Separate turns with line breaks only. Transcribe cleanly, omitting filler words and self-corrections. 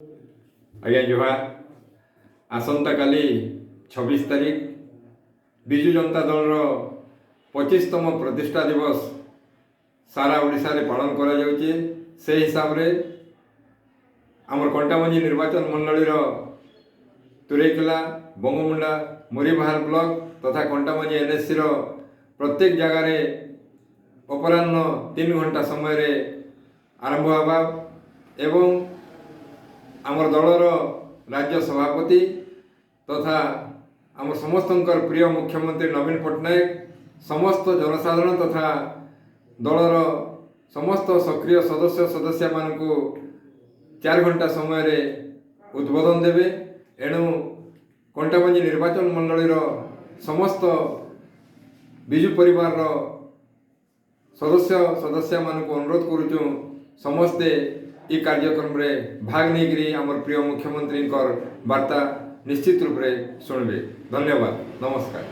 ଆଜ୍ଞା ଜୁହାର। ଆସନ୍ତାକାଲି 26 ତାରିଖ ବିଜୁ ଜନତା ଦଳର 25ତମ ପ୍ରତିଷ୍ଠା ଦିବସ ସାରା ଓଡ଼ିଶାରେ ପାଳନ କରାଯାଉଛି। ସେହି ହିସାବରେ ଆମର କଣ୍ଟାବାଞ୍ଜି ନିର୍ବାଚନ ମଣ୍ଡଳୀର ତୁରେଇକେଲା, ବଙ୍ଗୋମୁଣ୍ଡା, ମୁରିବାହାଲ ବ୍ଲକ ତଥା କଣ୍ଟାବାଞ୍ଜି ଏନ୍ଏସିର ପ୍ରତ୍ୟେକ ଜାଗାରେ ଅପରାହ୍ନ 3 ଘଣ୍ଟା ସମୟରେ ଆରମ୍ଭ ହେବା ଏବଂ ଆମର ଦଳର ରାଜ୍ୟ ସଭାପତି ତଥା ଆମ ସମସ୍ତଙ୍କର ପ୍ରିୟ ମୁଖ୍ୟମନ୍ତ୍ରୀ ନବୀନ ପଟ୍ଟନାୟକ ସମସ୍ତ ଜନସାଧାରଣ ତଥା ଦଳର ସମସ୍ତ ସକ୍ରିୟ ସଦସ୍ୟ ସଦସ୍ୟାମାନଙ୍କୁ 4 ଘଣ୍ଟା ସମୟରେ ଉଦ୍ବୋଧନ ଦେବେ। ଏଣୁ କଣ୍ଟାବାଞ୍ଜି ନିର୍ବାଚନ ମଣ୍ଡଳୀର ସମସ୍ତ ବିଜୁ ପରିବାରର ସଦସ୍ୟ ସଦସ୍ୟାମାନଙ୍କୁ ଅନୁରୋଧ କରୁଛୁ, ସମସ୍ତେ ଏ କାର୍ଯ୍ୟକ୍ରମରେ ଭାଗ ନେଇକରି ଆମର ପ୍ରିୟ ମୁଖ୍ୟମନ୍ତ୍ରୀଙ୍କର ବାର୍ତ୍ତା ନିଶ୍ଚିତ ରୂପରେ ଶୁଣିବେ। ଧନ୍ୟବାଦ, ନମସ୍କାର।